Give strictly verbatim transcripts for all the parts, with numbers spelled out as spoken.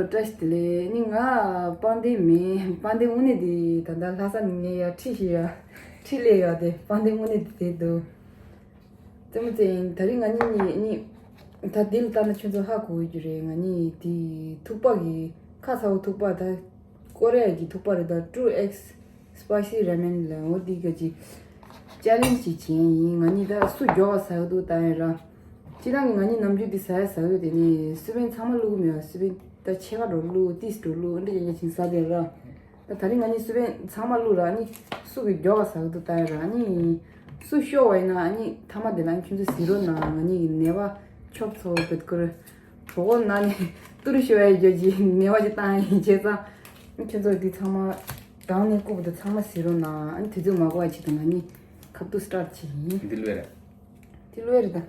བཀྲ་ཤིས་བདེ་ལེགས། ནི་ང་པང་གདན་མིན། པང་གདན་དངོས་གནས་དེ་ད་ལྟ་ལྷ་ས་ནས་ངས་ཡར་ཁྲིད་ཤིག་ཡ། ཁྲིད་སླེབས་ཡོད་དེ། པང་གདན་དངོས་གནས་དེ་དེ་འདུག་རྩེད་མོ་རྩེ་ཡིན། ད་རིང་ང་གཉིས་གཉིས་གཉིས། ད་འདི་ལ་ལྟ་ན་ཁྱོད་ཚོ་ཧ་གོ་གི་རེད། ང་གཉིས་དེ་ཐུག་པ་གི་ཁ་ཚ་བོ་ཐུག་པ་ད་ཀོ་རི་ཡ་གི་ཐུག་པ་རེད། ད་ཀྲུ་ཨེགས་སྤའི་སི་ར་མེན་ལ་འོ་དེ་ག་ཅིག་ཅལ་ལེན་ཇི་ཅིག་བྱས་ཡིན། ང་གཉིས་ད་སུ་མགྱོགས་ཟ་གི་འདུག་ལྟ་ཡིན་ར། སྤྱིར་བཏང་གི་ང་གཉིས་ནམ་རྒྱུན་འདི་ཟ་ཡ་ཟ་གི་ཡོད། དེ་ནི་སུ་པན་ཚང་མ་བླུག་གི་མེད་པ། སུ་པན་ད་ཕྱེད་ཀ་འགྲོ་བླུག་ཏིས་འགྲོ་བླུག་འདི་ཡན་ཡན་ཅིག་ཟ་དེ་ར། ད་ད་རིང་ང་གཉིས་སུ་པན་ཚང་མ་བླུག་ར། ཨ་ནི་སུ་གི་མགྱོགས་ཟ་གི་འདུག་ལྟ་ཡིན་ར། ཨ་ནི་སུ་ཤོར་བ་ཡིན་ན་ཨ་ནི་མཐའ་མ་དེ་ལ་ཁྱོད་ཚོ་གཟིགས་རོགས་གནང་། ང་གཉིས་ཀྱི་ནད་པ་ཆོབ་ཚོ་བེད་ཀུར་གྲོད་ཁོག་ནང་ནས་ཏུ་རུ་ཤོར་ཡ་རྒྱུ་ཅིག་ནད་པ་ཅིག་བཏང་ཡིན་བྱས་ཙང་། ཁྱོད་ཚོ་འདི་ཚང་མ་དྲང་ནས་བཀུག་པ་དེ་ཚང་མ་གཟིགས་རོགས་གནང་། ཨ་ནི་དུས་ཚོད་མ་འགོར་བ་ཆེད་དུ་ང་གཉིས་ཁ་ཐུག་སི་ཊར་ཊི་བྱེད་ཡིན། འདི་ལོས་རེད། འདི་ལོས་རེད་ད།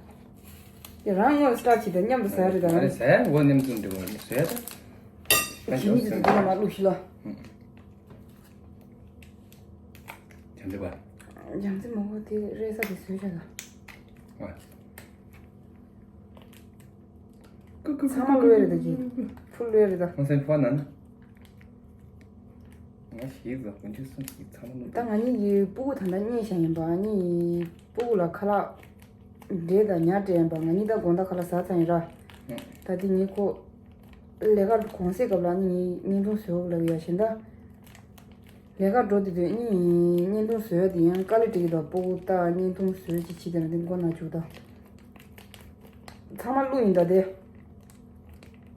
དེ་རང་ངོ་སི་ཊར་ཊི་བྱེད་ད་མཉམ་དུ་ཟ་རེད་ད། ཨ་རེ་ཟ་ཡ་འོ་མཉམ་དུ་འགྲོ་བ་ཟ་ཡ་ད། ཇི་མི་དེ་ཚོ་འདི་ལ་མ་བླུགས་ཤི་ལ། བྱམས་བརྩེ་བ། བྱམས་བརྩེ་མ་གོ་དེ་རེ་ས་དེ་བཟོས་བྱ་ད། ཨ། ཚང་མ་བླུགས་ཡ་རེད་ད་ཀྱི། ཕུལ་བླུགས་ཡ་རེད་ད། ཁོང་སེམས་ཕོ་ན་ན། ང་ཞིག་ཟ་ཀུན་ཆུ་སུམ་ཞིག་ཚང་མ་བླུགས། ད་ང་གཉིས་ཀྱི་སྤུ་གུ་ད་ལྟ་རྙེད་བཞག་ཡིན་པ། ཨ་ནི་སྤུ་གུ་ལ་ཁ་ལག་འབྲས་དང་ཉ་སྤྲད་ཡིན་པ། ང་གཉིས་ད་དགོང་དག་ཁ་ལག་ཟ་ཚར་ཡིན་ར། ད་དེ་ངས་ཁོ་ལས་ཀ་གུང་སེང་སྐབས་ལ་ཨ་ནི་ངས་བརྙན་ཐུང་བཟོ་དགོས་ལབ་ཡ་བཞིན་ད། ལས་ཀ་འགྲོ་དུས་དུས་ཨ་ནི་བརྙན་ཐུང་བཟོ་ཡ་དེ་ཡང་དཀའ་ལས་འཕྲད་ཀྱི་འདུག་སྤུ་གུ་ད་བརྙན་ཐུང་བཟོ་ཡ་ཅིག་བྱེད་དེ་ན་དེ་མགོ་ན་བཅུག་ད། ཚང་མ་བླུགས་ཡིན་ད་དེ།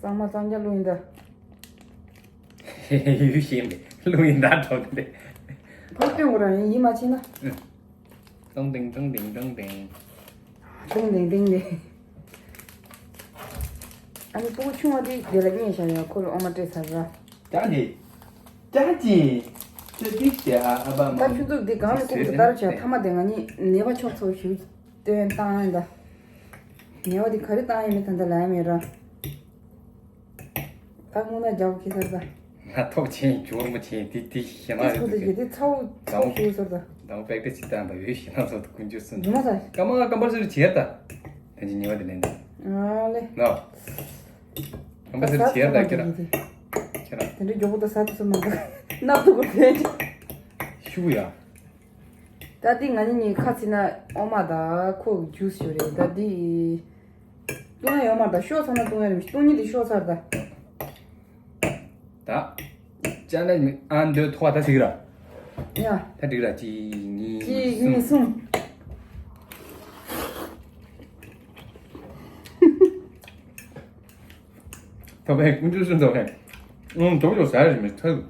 གཙང་མ་གཙང་རྐྱང་བླུགས་ཡིན་ད། ཡུལ་ཤེས་མེད་བླུགས་ཡིན་ད་གྲོགས་དེ། ཕར་སྟོན་དགོས་ར་ཡིན་མ་ཕྱིན་ན། ཨུ། ཏོང་ཏིང་ཏོང་ཏིང་ཏོང་ཏིང་། ཏིང་ཏིང་ཏིང་ཏིང་། ཨ་ནི་སྤུ་གུ་ཆུང་བ་དེ་དེ་ལ་རྙེད་བཞག་ཡ། ཁོ་ལ་ཨོ་མ་སྤྲད་ཚར་ར། ཀྱང་ཅི། ཀྱང་ཅི། ཅི་ཅི་ཟེར་ཨ་ཨ་ཕ་མ། ད་ཁྱོད་ཚོ་འདི་གང་ལ་ཁུག་ཏུ་ལྟར་བྱ། མཐའ་མ་དེ་ང་གཉིས་ནད་པ་ཆོག་ཚོ་ཞུ་སྟོན་བཏང་ཡིན་ད། ནད་པ་དེ་ག་རེ་བཏང་ཡིན་མིན་ད་ལྟ་ལ་ཡ་མེད་ར། ད་སྔོན་ན་རྒྱག་གི་ས་ད། ང་ཐོབ་ཆེན་གྱུར་མོ་ཆེན་དེ་དེ་ཞེ་ན་རེད་དེ་འདུག་གི་དེ་ཚ་བོ་ཚ་བོ་ཞུ་སོར་ད། དང་པོ་པེག་ཏི་ཅི་བཏང་པ་ཡོད་ཞེ་ན་ཚོ་དུ་ཀུན་སྤྱོད་སུན། རྫུན་མ་ད། ཀ་མ་ཀམ་པར་སི་རི་བྱེད་ད། དེ་ཅི་ཉེ་བ་དེ་ལེན་ད། ཨ་ལེ། ན། ཀམ་པར་སི་རི་བྱེད་ད་ཁྱེད་རང་། ཁྱེད་རང་། དེ་འདྲའི་མགྱོགས་པོ་ད་ཟ་ཐུབ་ས་མ་འདུག་སྣབས་ཐུག་པ་ཕན་ཆད། ཤུ་ཡ། ད་འདི་ང་གཉིས་གཉིས་ཁ་ཚིག་ན་ཨོ་མ་ད་ཁོ་གི་ཇུས་ཞུ་རེད་ད་འདི། བཏུང་ཡ་ཡོད་མ་རེད་ད། ཤོག་ཚར་ན་བཏུང་ཡ་རེད། མི་བཏུང་ཉིན་དེ་ཤོག་ཚར་ད། ད། ཅ་ན་མི་ཨ་འདོད་ཐོག་ད་ཟིག་ར། ཡ། ད་འགྲིག་ར་གཅིག་གཉིས། གཅིག་གཉིས་གསུམ། ཐོབ་པའི་ཀུན་སྤྱོད་སུན་ཐོབ་ཧེ། ཨང་དོག་ཡོད་ཟ་རེད་མི་ཐོབ།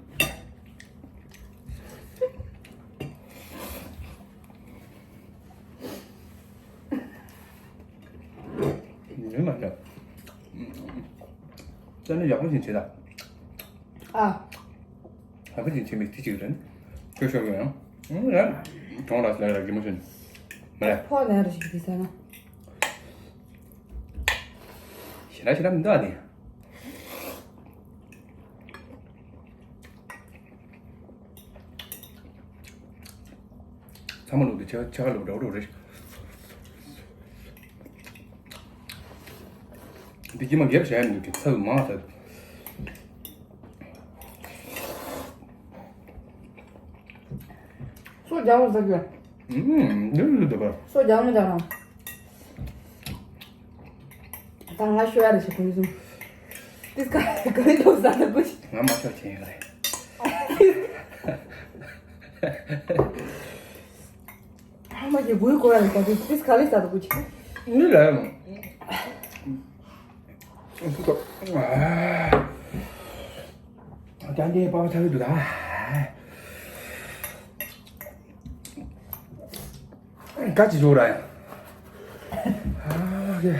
ཡིན་མ་རེད། ཙན་ནི་ཡག་པོ་ཞིག་བྱེད་ད། ཨ། ཡག་པོ་ཞིག་བྱེད་མི་དེ་ཅིག་རེད། ཁྱོད་ཤོར་ཡོང་ཡང་། ཨང་རེད། གྲོང་ར་ལ་ར་གི་མོ་ཤོར་ནི། མ་རེད། ཕོ་ལ་ར་ཞིག་དེ་ཟ་ན། ཞེ་དྲག་ཞེ་དྲག་མི་འདུག་ཨ་དེ། ཚང་མ་ལོག་དེ་ཆ་ཆ་ག་ལོག་འདྲ་བོ་རེད། འདི་ཀྱི་མ་འགེབས་བྱ་ཡ་མི་འདུག་གི་ཚབ་མང་ཚབ། སོ་རྒྱག་འོང་ཟེར་གྱི། ཨུམ། འདི་འདི་འདི་པ། སོ་རྒྱག་མི་རྒྱག་རང་། ད་ང་ཤོ་ཡ་རེ་ཞིག་ཀུན་ཟུམ། ཏིས་ཀ་ཀུན་ཏོ་ཟ་ན་ཀུ་ཤི། ང་མ་ཤོ་ཆེན་ཡོད་རེད། ཧ་མ་གི་བུའི་གོ་ཡ་རེ་ཀ་ཏིས་ཀ་ལི་ཟ་ད་ཀུ་ཤི། ནི་རེད། ཀྱང་ཀྱང་པ་པ་ཆགས་ཀྱི་འདུག་ད། དགའ་ཅི་བྱུང་ར་ཡ། ཨ་ཀེ།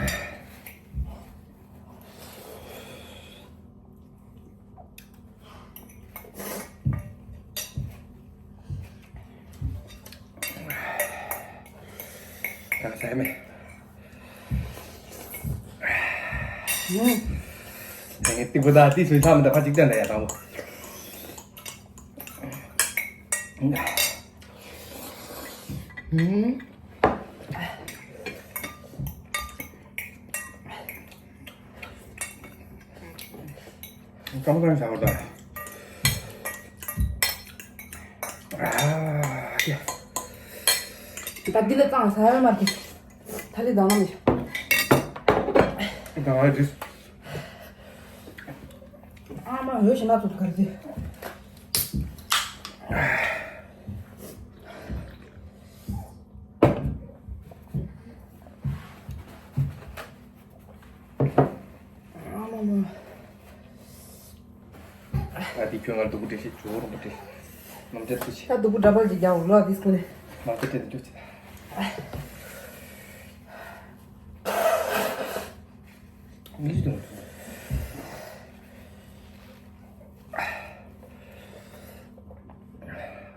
ད་ཟ་མེད། ད་ངས་ཏི་གུ་ད་ཏི་སུའི་ཐ་མི་ད་ཕ་གཅིག་ལྡན་ལ་ཡ་དང་པོ། ཀྲང་ཀྲང་བྱ་བ་དང་། ཨ་ཡ། ད་འདི་ལ་གཙང་ས་ཡོད་མ་རེད། ད་ལི་དང་མ་མི་ཤ། དང་མ་རེད། ཨ་མ་འོས་ཤ་ན་ཚོད་གར་དེ། ཨ་མ་མ། ཨ་དེ་ཁྱོད་ང་སྡུག་པོ་འདྲ་ཞིག་ཇོ་རོང་པོ་འདྲ་ཞིག་ནམ་ཅག་ཏུ་ཆེ། ད་སྡུག་པོ་འདྲ་པར་ཅིག་རྒྱག་འོ་ལོ་དིས་ཀོ་ནི། ནམ་ཅག་དེ་འདུག་ཅི། ངེས་ཅི་དང་།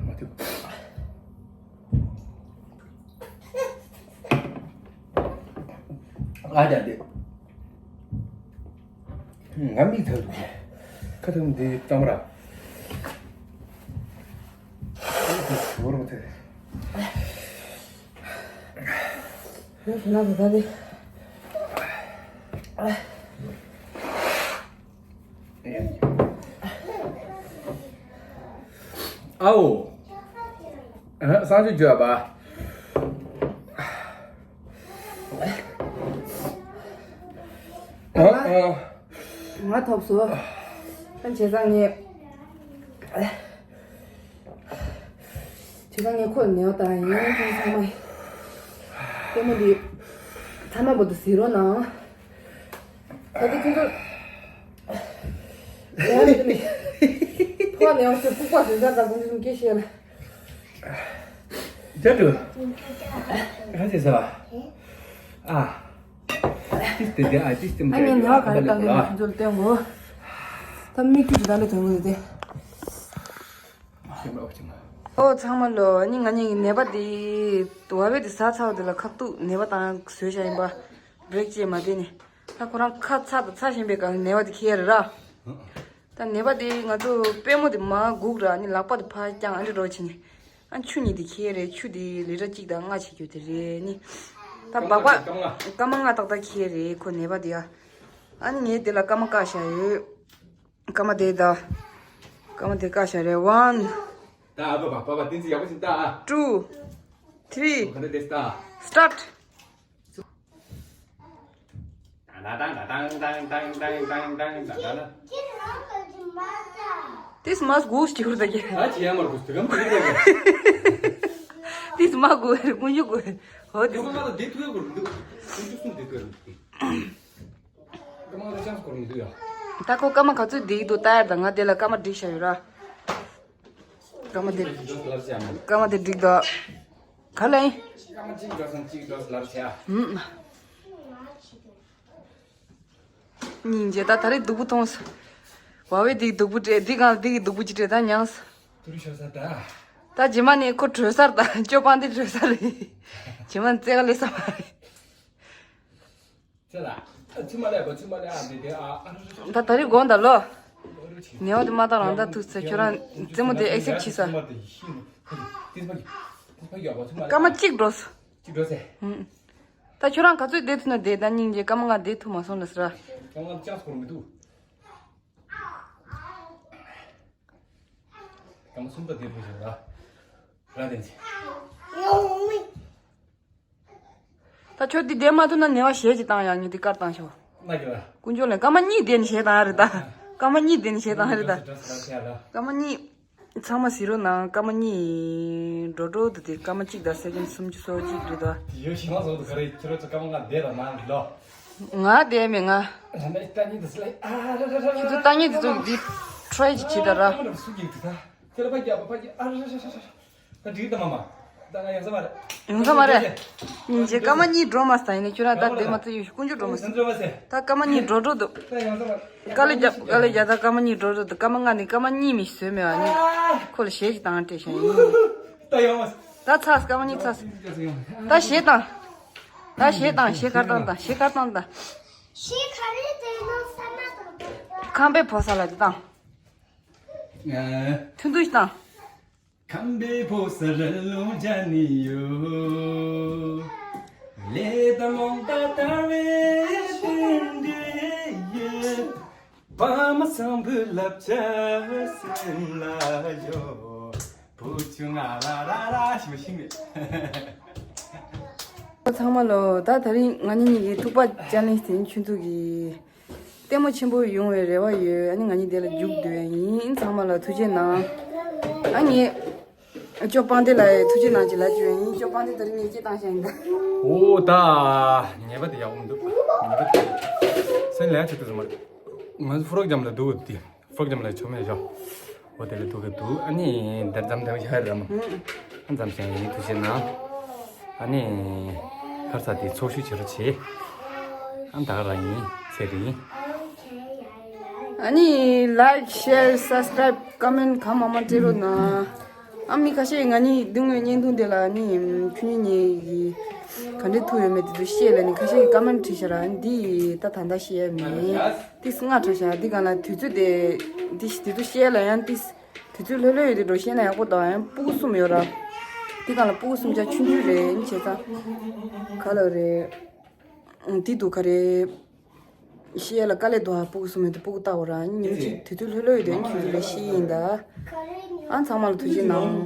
མ་ཐུབ། ཨ་ཅག་དེ། ང་མིག་ཐག་ཏུ། ཁ་ཐུམ་འདི་གཏམ་ར། བོར་མ་ཐེ། ཡོད་ན་བུ་ད་དེ། ཨའོ། ཨ་སང་ཞུ་རྒྱུ་ཨ་པ། ཨ་ཨ། ང་ཐོབ་སོ། ཨ་བྱས་ཙང་ངས། བྱས་ཙང་ངས་ཁོ་ལ་ཉེ་བ་དང་ཡིན་ཁྱེད་ཚང་མ། ལྟད་མོ་འདི། ཚང་མ་བོ་དུ་ཟེར་རོགས་གནང་། ད་ལྟ་ཁྱེད་ཚོ། ཡང་མི་འདུག་མི། ཕོ་བ་ནས་ཡང་ཚོས་ལྐུགས་པ་ཟེར་ས་དང་ཁོང་ཚོ་སྐད་བཤད་ལ། ཇ་དུ། ཨ་ཅེ་ས། ཨ། ཏིས་ཏེ་ཏེ་ཨ་ཏིས་ཏེ་མ། ཨ་ངས་ཉེ་བ་ག་རེ་བཏང་གི་ཡོད་ཁྱེད་ཚོ་ལ་སྟོན་གོ། ད་མིག་ཆུ་ཅིག་ད་ལས་ཐོན་གི་ཡོད་དེ། ཨོ་ཚང་མ་ལོ། ཨ་ནི་ང་གཉིས་ཀྱི་ནད་པ་དེ། བ་བའི་དེ་ཟ་ཚར་བ་དེ་ལ་ཁ་ཐུག་ནད་པ་དང་བཟོས་བཞག་ཡིན་པ། བྷི་རེག་བྱས་མ་བསྡད་ནས། ད་ཁོ་རང་ཁ་ཚ་དང་ཚ་བཞིན་པའི་སྒང་ནད་པ་དེ་ཁྱེར་ར། ད་ནད་པ་དེ་ང་ཚོ་པུས་མོ་དེ་མར་སྒུག་ར་ནི་ལག་པ་དེ་ཕར་བརྐྱངས་ཨ་འདྲ་འགྲོ་བྱས་ནས། ཨ་ཆུ་གཉིས་དེ་ཁྱེར་རེད། ཆུ་དེ་ལི་ཊར་གཅིག་དང་ལྔ་བྱེད་རྒྱུ་དེ་རེད་ནི། ད་སྦག་སྦག་སྐར་མ་ལྔ་ཏག་ཏག་ཁྱེར་རེད་ཁོ་ནད་པ་དེ་ཡ། ཨ་ནི་ངས་དེ་ལ་སྐར་མ་བཀག་བཞག་ཡོད། སྐར་མ་དེ་ད། སྐར་མ་དེ་བཀག་བཞག་རེད། One, ད་ཨ་པ་པ་པ་པ་བསྟན་འཛིན་ཡག་པོ་ཞིག་ལྟ་ཨ། Two, three, ག་འདྲ་དེ་ལྟ། Start. This must go to the game. ཨ་ཅི་ཡ་མར་གུ་སྟི་གམ་དེ་རེད། This must go. ཀུན་ཡུ་གོ། ཧོ། དེ་ཀུན་ཡུ་གསུམ་དེ་ཀུན་ཡུ། ད་ཁོ་སྐར་མ་ག་ཚོད་བསྡད་ཀྱི་འདུག་ལྟ་ཡ་ད། ང་དེ་ལ་སྐར་མ་སྒྲིག་བཞག་ཡོད་ར། སྐར་མ་དེ། སྐར་མ་དེ་སྒྲིག་འདུག་ག་ལ་ཡིན། ཧུམ། སྙིང་རྗེ། ད་ད་རེས་སྡུག་པོ་མཐོང་སོང་། བ་བའི་འདི་སྡུག་པོ་སྤྲད། འདི་གང་འདི་གི་སྡུག་པོ་ཅི་སྤྲད་ད་མྱངས་སོང་། ད་རྗེས་མ་ནས་ཁོ་བྲོས་སར་ད་ཅོ་པང་འདི་བྲོས་སར་རེད། རྗེས་མ་ནས་རྩེ་ག་ལས་ས་མ་རེད། ད་ད་རེས་དགོངས་དག་ལོ། ནེའོ་དེ་མ་བཏང་རང་ད་ཐུག་ཚེ་ཁྱོད་རང་རྩེད་མོ་དེ་ཨེག་སེབ་བྱས་ས། སྐར་མ་གཅིག་འགྲོ་སོང་། ད་ཁྱོད་རང་ག་ཚོད་བསྡད་ཐུབ་ན་བསྡད། ད་སྙིང་རྗེ། སྐར་མ་ལྔ་བསྡད་ཐུབ་མ་སོང་ལ་ཟེར། སྐར་མ་གསུམ་ད་བསྡད་ཐུབ་བཞག་ལ། ར་དེ་ཚེ། ད་ཁྱོད་འདི་བསྡད་མ་ཐུབ་ན་ནེ་བ་གཞས་ཅིག་བཏང་ཡག་ངས་འདི་བཀར་བཏང་ཤོག་ན་གི་ར། དཀོན་མཆོག་ལས། སྐར་མ་གཉིས་བསྡད་ནས་གཞས་བཏང་ཡག་རེད་ད། སྐར་མ་གཉིས་བསྡད་ནས་གཞས་བཏང་ཡག་རེད་ད། སྐར་མ་གཉིས། ཚང་མ་གཟིགས་རོགས་གནང་། སྐར་མ་གཉིས་འགྲོ་འགྲོ་འདུག་སྟེ། སྐར་མ་གཅིག་དང་སེ་ཀེན་སུམ་ཅུ་སོ་གཅིག་རེད་ད། ཡོ་ཞིག་མ་བཟོ་འདུག་ག་རེ། ཁྱོད་རང་ཚོ་སྐར་མ་ལྔ་བསྡད་ར་མ་རེད་ལོ། ང་བསྡད་མེད་ང་། ལ་མེ་ལྟ་ཉིད་དུ་སླེབས། ཨ་ར་ར་ར་ར། ཁྱོད་ཚོ་ལྟ་ཉིད་དུ་ཚོ་འདི་ཁྲོའི་ཅིག་བྱེད་ད་ར། སུ་གིས་འདུག་ད། ཁྱོད་ལ་ཕ་རྒྱག་པ་ཕ་རྒྱག་ཨ་ར་ར་ར་ར་ར། ད་འགྲིག་ད་མ་མ། ད་ང་ཡོང་ས་མ་རེད། ཡོང་ས་མ་རེད། སྙིང་རྗེ། སྐར་མ་གཉིས་འགྲོ་མ་ས་ཡིན་ནས་ཁྱོད་རང་ད་བསྡད་མ་ཚད་ཡོད་ཤི། དཀོན་མཆོག་འགྲོ་མ་ས། ད་སྐར་མ་གཉིས་འགྲོ་འགྲོ་འདུག་ད་ཡོང་ས་མ་རེད། དཀའ་ལས་རྒྱབ། དཀའ་ལས་རྒྱབ། ད་སྐར་མ་གཉིས་འགྲོ་འགྲོ་འདུག་སྐར་མ་ལྔ་ནས་སྐར་མ་གཉིས་མི་བཟོས་མེད་པ་ནི། ཁོ་ལ་གཞས་ཅིག་བཏང་སྤྲད་ཤག་ཡིན། ད་ཡོང་མ་ས། ད་ཚར། སྐར་མ་གཉིས་ཚར། ད་གཞས་བཏང་། ད་གཞས་བཏང་། གཞས་གར་བཏང་དང་། གཞས་གར་བཏང་དང་། གཞས་ག་རེ་བཏང་ན་ས་མ་དང་དང་། ཁམས་པའི་ཕོ་གསར་ལ་དེ་བཏང་། ཐུང་ཐུང་ཞིག་བཏང་། ཁམས་པའི་ཕོ་གསར་རླུང་རྒྱག་ནི་ཡོད། ལས་དང་ལོང་དང་དར་བའི་རྟེན་འབྲེལ་ཡོད། པ་མ་སང་བུ་ལབ་ཆ་སེམས་ལ་ཡོད། བུ་ཆུང་ང་ར་ར་ར་ཞིག་མ་ཤིང་མེད། ཚང་མ་ལོ། ད་དེ་རིང་ང་གཉིས་གཉིས་ཀྱི་ཐུག་པ་ཅ་ལེན་ཟིན་ཆུ་ཚོད་ཀྱི་ལྟད་མོ་ཆེན་པོ་ཡོང་བའི་རེ་བ་ཡོད། ཨ་ནི་ང་གཉིས་དེ་ལ་རྒྱུགས་སྡོད་ཡ་ཡིན། ཚང་མ་ལ་ཐུགས་རྗེ་གནང་། ཨ་ངས་ཅོ་པང་དེ་ལ་ཐུགས་རྗེ་གནང་ཅིག་ལབ་བཅུག་ཡ་ཡིན། ཅོ་པང་དེ་དེ་རིང་ངས་སྐྱེ་བཏང་ཤག་ཡིན་ད། ཨོ་ད། ཉེས་པ་དེ་ཡག་པོ་མི་འདུག་ཉེས་པ་དེ་སེམས་ལ་ཡག་ཆེ་ཏུ་ཟ་མ་རེད། ང་ཚོ་ཕོ་རོག་ཇམ་ལ་འདུག་དེ། ཕོག་ཀྱམ་ལ་ཆོ་མེད་ཞོ། འོ་དེ་ལ་འདུག་གི་འདུག་ཨ་ནི་འདར་ཙམ་དེ་ཡ་ར་མ། ཨ་ཙམ་ཞིག་ཡིན། ཐུགས་རྗེ་གནང་། ཨ་ནི་ཁར་ས་དེ་ཚོགས་ཞུགས་བྱེད་རོགས་བྱེད། ཨ་ད་ག་རང་ཡིན་ཚེ་རིང་། ཨ་ནི་like share subscribe comment གང་མང་མང་སྤྲད་རོགས་གནང་། ཨ་མི་ཁ་ཤས་ང་གཉིས་སྡུག་བསྔལ་བརྙན་ཐུང་དེ་ལ་ནི་ཁྱོད་གཉིས་གཉིས་ཀྱི་ག་འདྲས་ཐུག་ཡོད་མེད་དེ་ཚོ་བཤད་ལ་ནི་ཁ་ཤས་ཀྱིས་ཀ་མེན་བྲིས་ཤག་ར། འདི་ད་ད་ལྟ་བཤད་ཡ་མེད། ཏིས་ལྔ་དྲག་ཤག་འདི་གང་ལ་དུས་ཚོད་དེ་འདི་དེ་ཚོ་བཤད་ལ་ཡང་ཏིས་དུས་ཚོད་ལྷོད་ལྷོད་ཡོད་དེ་འགྲོ་བཤད་ན་ཡག་པོ་འདུག་ཡང་སྤུ་གུ་གསུམ་ཡོད་ར། འདི་གང་ལ་སྤུ་གུ་གསུམ་ཆ་ཆུང་ཆུང་རེད། ཡིན་བྱས་ཙང་ག་ལ་རེད། འདི་འདུག་ག་རེད། བཤད་ལ་དཀའ་ལས་འདུག་ཨ་སྤུ་གུ་གསུམ་ཡོད་དེ་སྤུ་གུ་ལྟ་བ་ར་ཉིན་གཅིག་དུས་ཚོད་ལྷོད་ལྷོད་ཡོད་དེ་ཡང་ཆུང་ཆུང་རེད། ཤི་ཡིན་ད། ཨ་ཚང་མ་ལ་ཐུགས་རྗེ་གནང་།